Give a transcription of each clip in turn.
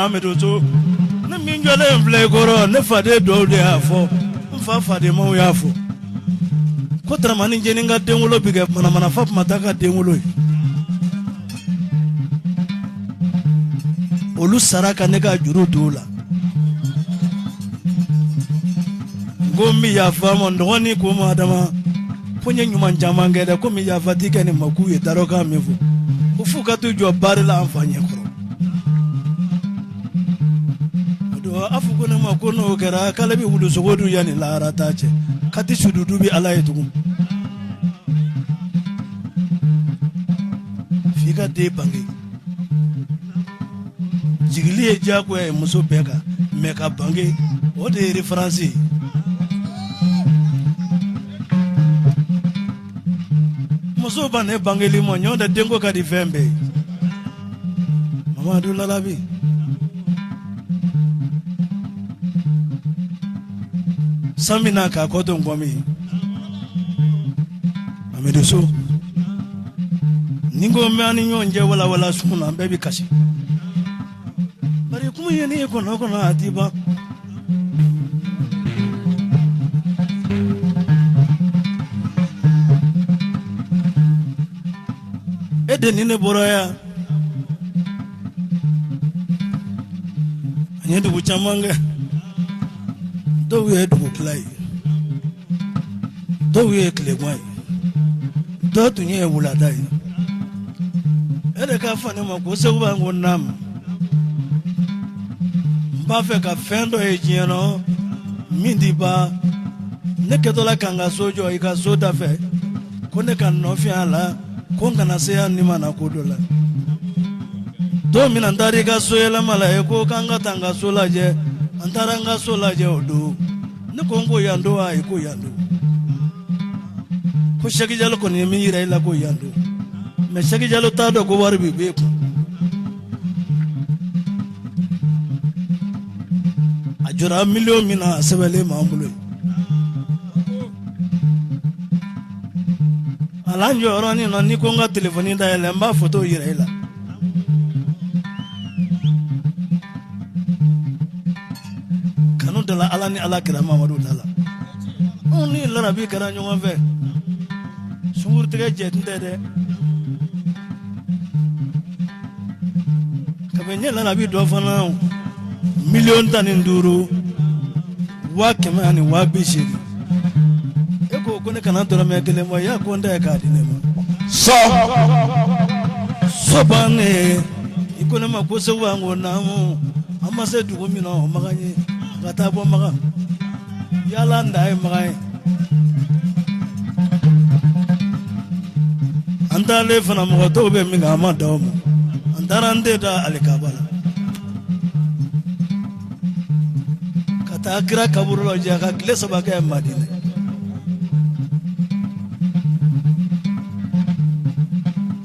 Amidu so ne min jɔlen filɛ i kɔrɔ ne faden dɔw de y'a fɔ n fa fadenmaw y'a fɔ ko Daramani Jeni ka denwolo bɛ kɛ manamana Fatumata ka denwolo ye olu sara ka ne ka juru don la n ko n bɛ yafa ma n dɔgɔnin ko ma adama ko n ye ɲuman caman kɛ dɛ ko n bɛ yafa ti kɛ nin ma k'u ye darɔkan min fɔ ko f'u ka t'u jɔ bari la an fa ɲɛkɔrɔ o don afu ko ne ma ko n'o kɛra k'ale bɛ wulusogo dun yanni lahara ta cɛ k'a tɛ sududu bi ala ye tugun f'i ka den bange jigili ye diyagoya ye muso bɛɛ kan mɛ ka bange o de ye référence ye muso ban ne bangeli ma ɲɔgɔn tɛ denko ka di fɛn bɛɛ ye Mamadu Lalabi san bɛ na k'a kɔ to nkɔ min Amidu so ni ko n bɛ an ni ɲɔgɔn cɛ walawala sun na an bɛɛ bɛ kasi bari kuma ye n'i kɔnɔ kɔnɔ a ti ban e de ni ne bɔra yan an ye dugu caman kɛ dɔw ye dugu tila ye dɔw ye tilegan ye dɔw tun ye wulada ye e de k'a fɔ ne ma ko Sekuba ko naamu n b'a fɛ ka fɛn dɔ ye diɲɛ nɔ min ti ban ne kɛtɔla ka n ka so jɔ i ka so da fɛ ko ne ka nɔ fiɲɛ a la ko n kana se yan ni ma na ko dɔ la don min na n taara i ka so yɛlɛma la e ko k'an ka taa n ka so lajɛ an taara n ka so lajɛ o don ne ko n ko yan don ayi ko yan don ko Sɛki Jalo kɔni ye min yira i la ko yan don mɛ Sɛki Jalo t'a dɔn ko wari b'i b'e kun a jɔra miliyɔn min na a sɛbɛnlen b'an bolo yen a la n jɔyɔrɔnin na n'i ko n ka telefɔni dayɛlɛ n b'a foto yira i la kanu dala ala ni ala kira Mamadu da la anw ni larabi kɛra ɲɔgɔn fɛ sunkurutigɛ jɛ tun tɛ dɛ kabi n ye larabi dɔ fana 15,180,000 e ko ko ne kana dɔrɔmɛ kelen bɔ ya ko n tɛ k'a di ne ma sɔ so bannen i ko ne ma ko Sekuba n ko naamu an ma se dugu min na o makan ye ka taa bɔ makan yala n da ye makan ye an taalen fana mɔgɔ tɔw bɛ min kan an ma dan o ma an taara an den da alikaba la ka taa kira kaburu lajɛ ka tile 3 kɛ Madinɛ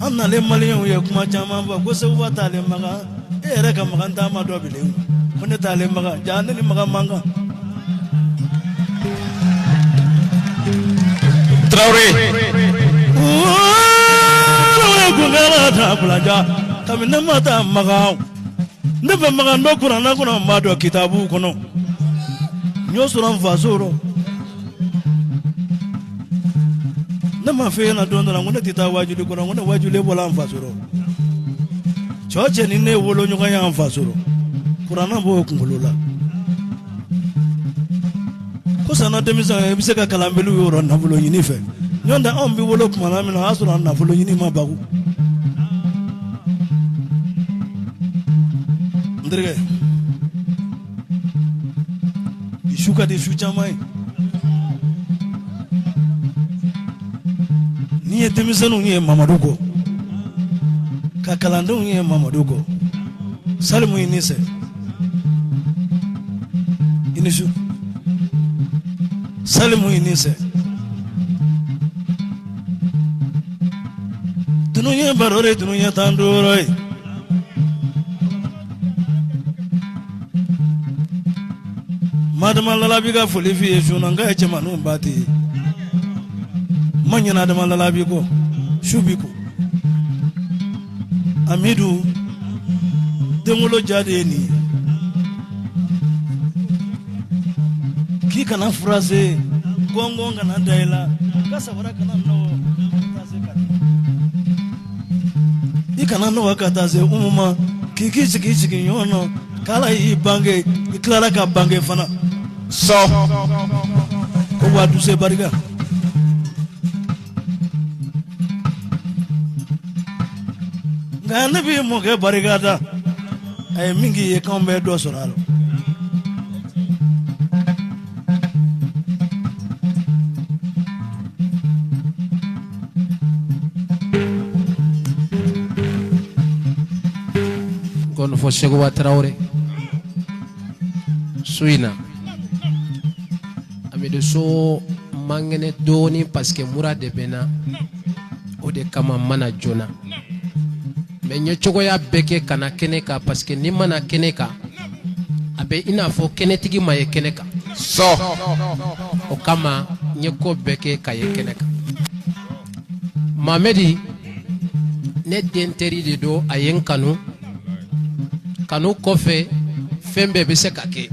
an nalen maliyɛnw ye kuma caman fɔ ko Sekuba taalen makan e yɛrɛ ka makan taa ma dɔ bilen ko ne taalen makan ja ne ni makan man kan Tarawele kabini ne ma taa makan ne bɛ makan dɔn kuranɛ kɔnɔ n b'a dɔn kitabu kɔnɔ n y'o sɔrɔ n faso rɔ ne ma f'e ɲɛna don dɔ la ko ne tɛ taa wajuli kɔnɔ ko ne wajulen bɔla n faso rɔ cɛ o cɛ ni ne wolo ɲɔgɔn ye an faso rɔ kuranɛ b'o kunkolo la ko sanna denmisɛn i bɛ se ka kalanbeliw yɔrɔ nafolo ɲini fɛ ɲɔgɔn tɛ anw bɛ wolo tuma min na o y'a sɔrɔ nafolo ɲini ma bagu n terikɛ bi su ka di su caman ye n'i ye denmisɛnninw ye Mamadu kɔ ka kalandenw ye Mamadu kɔ Salimu i ni sɛ i ni su Salimu i ni sɛ dunun ye baro de dunun ye tan duuru ye Madama Lalabi ka foli f'i ye su na n ka ye cɛmanninw ba tɛ ye n ma ɲinɛ Adama Lalabi kɔ su bi ko Amidu denwolo ja de ye nin ye. K'i kana furase, gɔngɔn kana da i la, ka sabara kana nɔgɔ ka se ka i kana nɔgɔ ka taa se umu ma, k'i k'i sigi sigi ɲɔgɔn nɔ, k'ala y'i bange, i tilara ka bange fana. Sɔ. Ko wa duse barika. Nka ne b'i mɔkɛ barika da, a ye min k'i ye k'anw bɛ dɔ sɔrɔ a la. Nkɔnifɔ Sekuba Tarawele su in na Amidu So man kɛnɛ dɔɔnin parce que mura de bɛ n na, o de kama n ma na joona. Mais n ye cogoya bɛɛ kɛ ka na kɛnɛ kan parce que ni n ma na kɛnɛ kan, a bɛ i n'a fɔ kɛnɛtigi ma ye kɛnɛ kan. Sɔ. O kama n ye ko bɛɛ kɛ ka ye kɛnɛ kan. Mamɛdi, ne den teri de don, a ye n kanu. Kanu kɔfɛ fɛn bɛɛ bɛ se ka kɛ,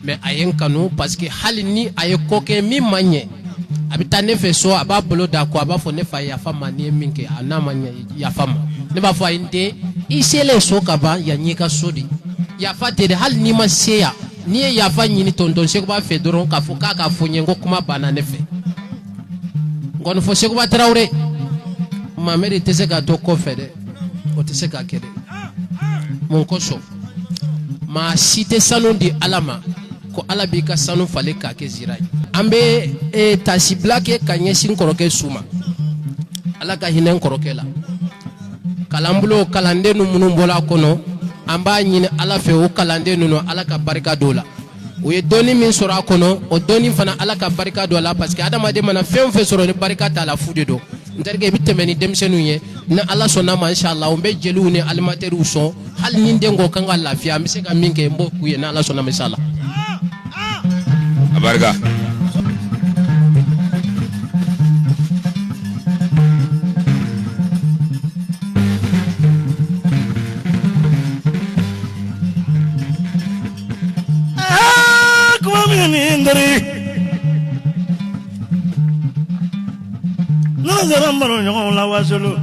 mais a ye n kanu parce que hali ni a ye ko kɛ min ma ɲɛ, a bɛ taa ne fɛ so, a b'a bolo da ko, a b'a fɔ ne fa yafa ma, n'i ye min kɛ a n'a ma ɲɛ yafa ma. Ne b'a fɔ a ye n den, i selen so ka ban, yan y'i ka so de, yafa tɛ dɛ. Hali n'i ma se yan, n'i ye yafa ɲini tonton Sekuba fɛ dɔrɔn k'a fɔ k'a k'a fɔ n ye ko kuma banna ne fɛ. Nkɔnifɔ Sekuba Tarawele, Mamɛdi tɛ se ka to kɔfɛ dɛ, o tɛ se ka kɛ dɛ. Mun kosɔn? Maa si tɛ sanu di Ala ma ko Ala b'i ka sanu falen k'a kɛ zira ye. An bɛ tasibila kɛ ka ɲɛsin kɔrɔkɛ su ma. Ala ka hinɛ kɔrɔkɛ la. Kalanbulon kalanden minnu bɔra a kɔnɔ, an b'a ɲini Ala fɛ o kalanden ninnu Ala ka barika don o la. U ye dɔnni min sɔrɔ a kɔnɔ, o dɔnni fana Ala ka barika don a la, parce que adamaden mana fɛn o fɛn sɔrɔ ni barika t'a la, fu de don. N terikɛ, i bɛ tɛmɛ ni denmisɛnninw ye, ni Ala sɔnna ma, inshallah n bɛ jeliw ni animateurs sɔn. Hali ni n den ko kan ka lafiya, n bɛ se ka min kɛ, n b'o k'u ye, ni Ala sɔnna ma, inshallah. A barika. Kuma min ni n teri ne sera n baro ɲɔgɔn la wasolo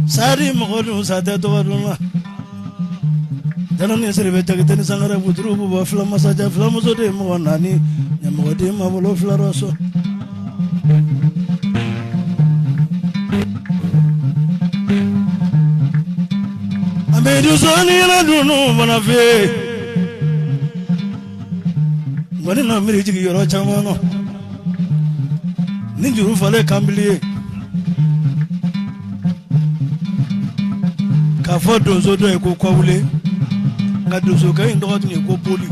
sari mɔgɔ dun sa tɛ tɔgɔ dun la. Tɛnɛ ni Siribe Jakite ni Sangare Buturu Buba fila masajan filamuso den mɔgɔ naani ɲɛmɔgɔden ma bolo fila rɔ so. Amidu So ni yɛrɛ dunu fana fɛ yen. Nkɔni na miiri jigin yɔrɔ caman na. Ni juru falen kanbili ye. K'a fɔ donso dɔ ye ko kɔwule, nka donsokɛ in tɔgɔ tun ye ko boli.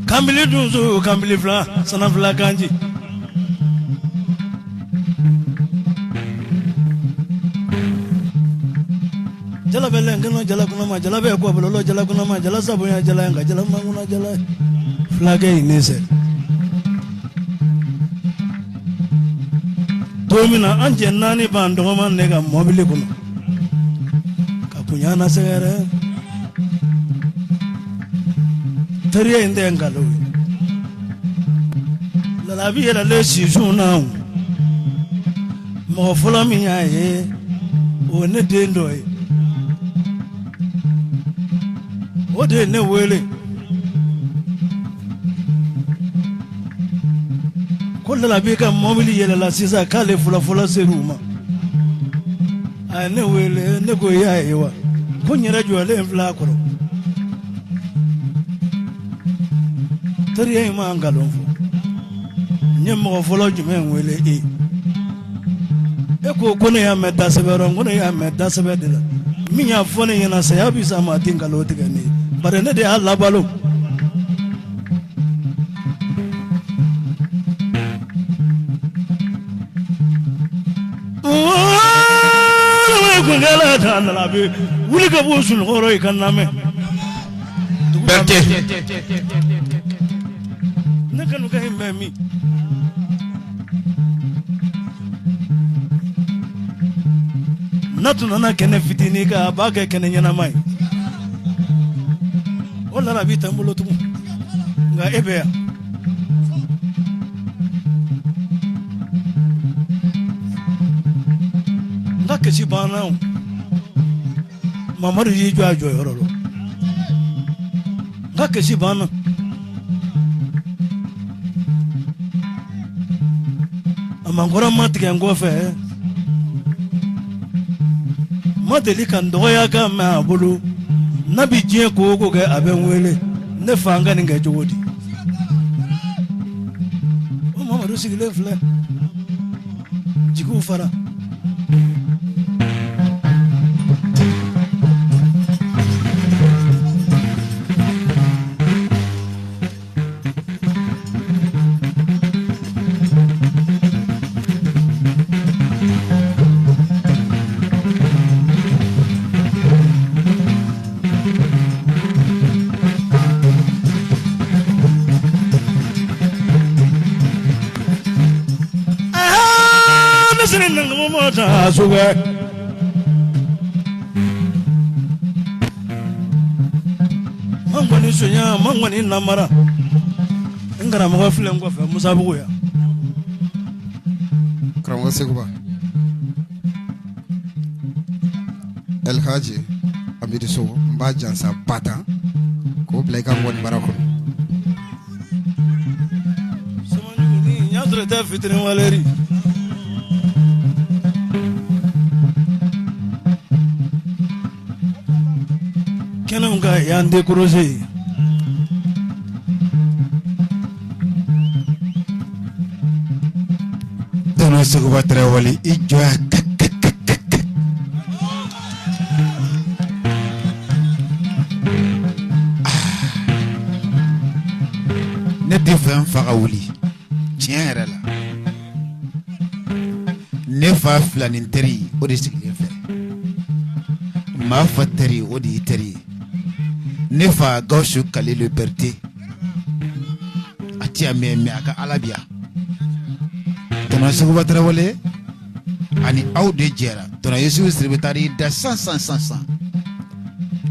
Kanbili donso, kanbili fila, sanafila kanji. Jala bɛ lɛnkɛnɛ jala kunnama, jala bɛ kɔbolo jala kunnama, jala sabuya jala nka jala mankuna jala fulakɛ in ne sɛ. Don min na an cɛ naani b'an dɔgɔma ne ka mɔbili kɔnɔ ka kuɲana sɛgɛrɛ, teriya in tɛ nkalon ye. Lalabi yɛlɛlen sisun na, mɔgɔ fɔlɔ min y'a ye, o ne den dɔ ye, o de ye ne wele ko Lalabi ka mɔbili yɛlɛla sisan, k'ale fɔlɔfɔlɔ ser'u ma. A ye ne wele, ne ko i y'a ye wa? Ko n yɛrɛ jɔlen filɛ a kɔrɔ. Teriya in ma nkalon fɔ. N ye mɔgɔ fɔlɔ jumɛn wele e? E ko ko ne y'a mɛn da sɛbɛn ko ne y'a mɛn da sɛbɛn de la. Min y'a fɔ ne ɲɛna, saya bɛ sa ma, a tɛ nkalon tigɛ ne ye, bari ne de y'a labalo. Wuli ka bɔ sunɔgɔ i ka lamɛn. Berete. Ne kanukɛ in bɛ min? N'a tun nana kɛnɛ fitinin kan, a b'a kɛ kɛnɛ ɲɛnama ye. O larabi tɛ n bolo tugun, nka e bɛ yan. N ka kasi banna o. Mamadu y'i jɔ a jɔyɔrɔ la. N ka kasi banna. A mankɔrɔ ma tigɛ n kɔfɛ, ma deli ka n dɔgɔya ka mɛn a bolo. N'a bɛ diɲɛ ko o ko kɛ, a bɛ n wele, ne fa, n ka nin kɛ cogo di? O Mamadu sigilen filɛ, jigiw fara. Ma kɔni sonya, ma kɔni namara. N karamɔgɔ filɛ n kɔfɛ Musabugu yan. Karamɔgɔ Seguba Elhaji Amidu So, n b'a jansa ba tan k'o bila i ka ŋɔni bara kɔnɔ. N y'a sɔrɔ i tɛ fitiriwale. Kɛnɛw ka yan décroché ye. Tɔnɔ Seguba Tarawele, i jɔ yan. Ne tɛ fɛ n fa ka wuli. Tiɲɛ yɛrɛ la, ne fa filanin teri, o de sigilen fɛ. Maa fa teri, o de y'i teri ye. Ne fa Gawusu Kalilu Berete, a tɛ yan, mais a ka Ala bi yan. Tɔnɔ Seguba Tarawele ani aw de jɛra. Tɔnɔ Yusufu Sidibe taara i da san san san san,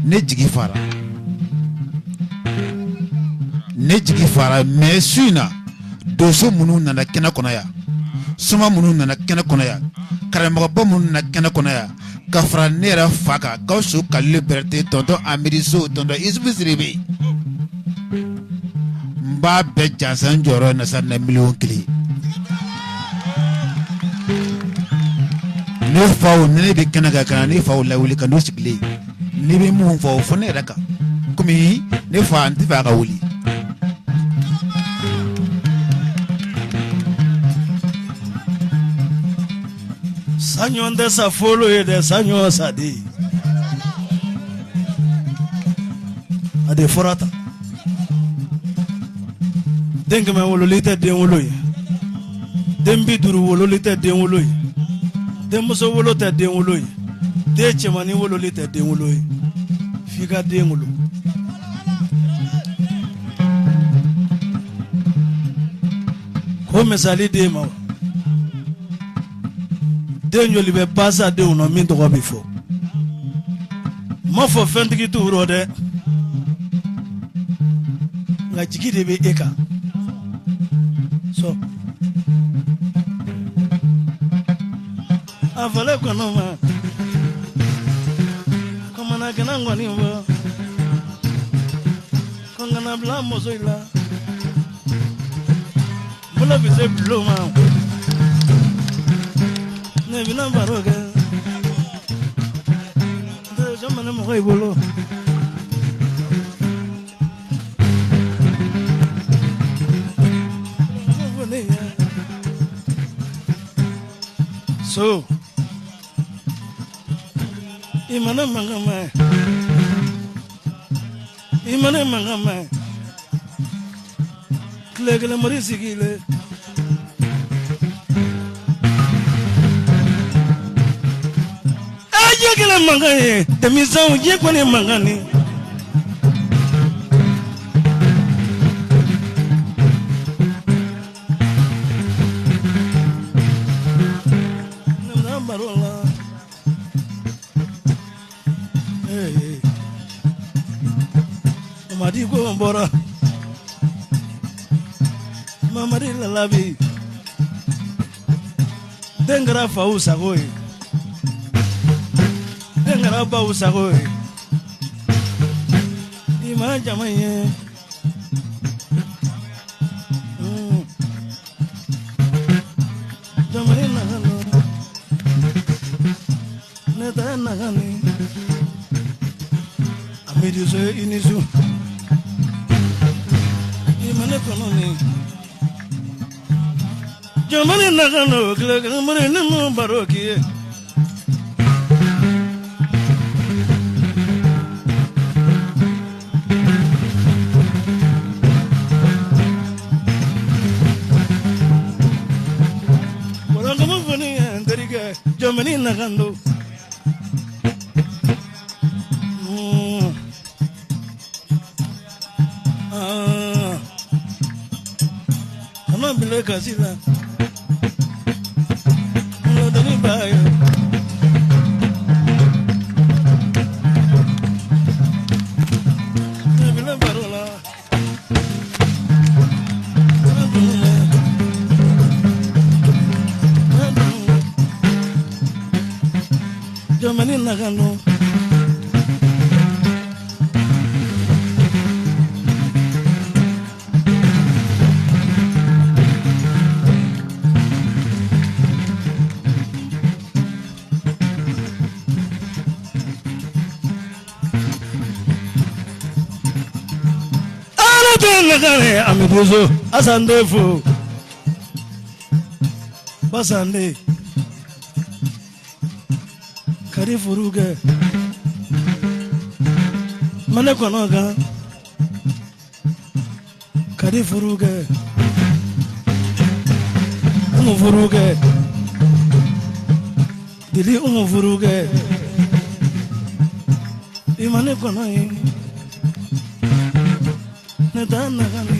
ne jigi fara, ne jigi fara. Mais su in na, donso minnu nana kɛnɛ kɔnɔ yan, soma minnu nana kɛnɛ kɔnɔ yan, karamɔgɔba minnu nana kɛnɛ kɔnɔ yan, ka fara ne yɛrɛ fa kan, Gawusu Kalilu Berete, tɔntɔn Amidu So, tɔntɔn Isufu Sidibe, n b'a bɛɛ jansa n jɔyɔrɔ na sa na 1,000,000. Ne faw, ni ne bɛ kɛnɛ kan ka na ne faw lawuli ka n'u sigilen, n'i bɛ mun fɔ, o fɔ ne yɛrɛ kan, komi ne fa, n tɛ fɛ a ka wuli. Saɲɔ tɛ sa folo ye dɛ, saɲɔ sa de, a de fɔra tan. Den 100 wololi tɛ den wolo ye, den 50 wololi tɛ den wolo ye, denmuso wolo tɛ den wolo ye, den cɛmannin wololi tɛ den wolo ye, f'i ka den wolo. Ko misali den ma, den joli bɛ basa denw na min tɔgɔ bɛ fɔ? N m'a fɔ fɛntigi t'u rɔ dɛ, nka jigi de bɛ e kan so. A fɔlen kɔnɔ ma kɔmana kɛnɛ kɔni bɔ ko n kana bila muso in la, bolo bɛ se bulon ma, ne bɛna baro kɛ mana mɔgɔ i bolo. So i mana mankan mɛn, i mana mankan mɛn, tile kelen mori sigilen. A diɲɛ kɛlen mankan ye, denmisɛnw, diɲɛ kɔni mankan ni. Madi ko n bɔra Mamadi Lalabi den kɛra faw sago ye den kɛra baw sago ye i ma jama ye. Jamana nagano ne tɛ nagani Amidu so i ni su i ma ne kɔnɔ ni jamana nagano tile kelen mori ne m'o baro k'i ye. Wɔlɔkɔmɔ fɔ ne ye n terikɛ jamana nagando. Ah. Kana bila kasi la. Lɔdɔni b'a ye. Ne bila baro la. Jamana nagano. Ala tɛ nagane Amidu so Asande fo Basande kari furu kɛ mane kɔnɔ kan kari furu kɛ umu furu kɛ dili umu furu kɛ i ma ne kɔnɔ ye ne t'a nagani.